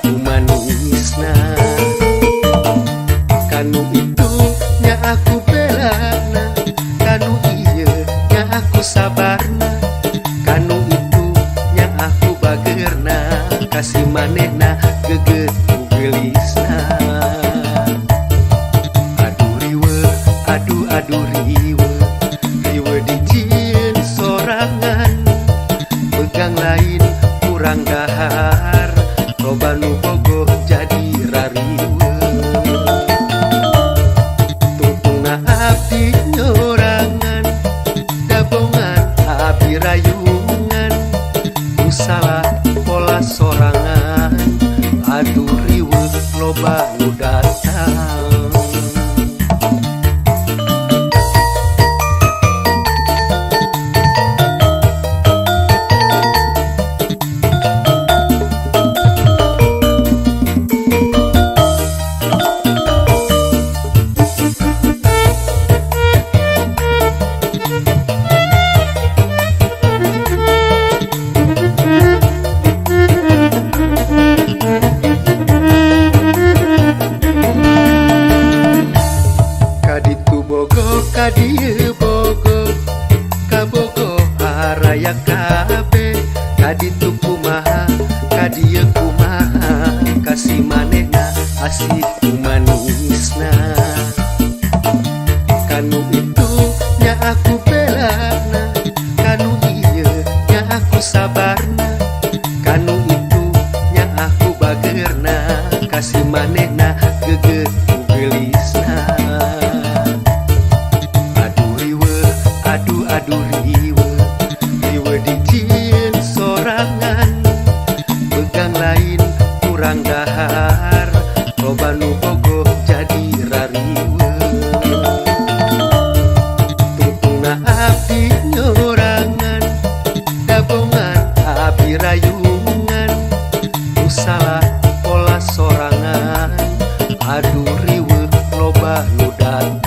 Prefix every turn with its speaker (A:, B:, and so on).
A: ku manisna. Kanu itu nya aku belana, kanu ieu nya aku sabarna, kanu itu nya aku bagerna, kasih manehna geget ku geulisna. Aduh riweuh, aduh aduh riweuh, riweuh dijieun sorangan, begang lain kurang dahar, loba nu bogoh jadi rariweuh. Tungtungna abdi nyorangan, dabongan abdi rayungan, ku salah pola sorangan, aduh riweuh loba nu datang. Kaditu bogoh kadieu bogoh, kabogoh araya kabeh, kaditu kumaha kadieu kumaha, kasih manehna asih ku manisna. Kanu itu nya aku belana, kanu ieu nya aku sabarna, kanu itu nya aku bagerna, kasih manehna geget ku geulisna. Aduh riweuh, aduh aduh riweuh, riweuh dijieun sorangan, begang lain kurang dahar, loba nu bogoh jadi rariweuh. Tungtungna abdi nyorangan, dabongan abdi rayungan, ku salah pola sorangan, aduh riweuh loba nu datang.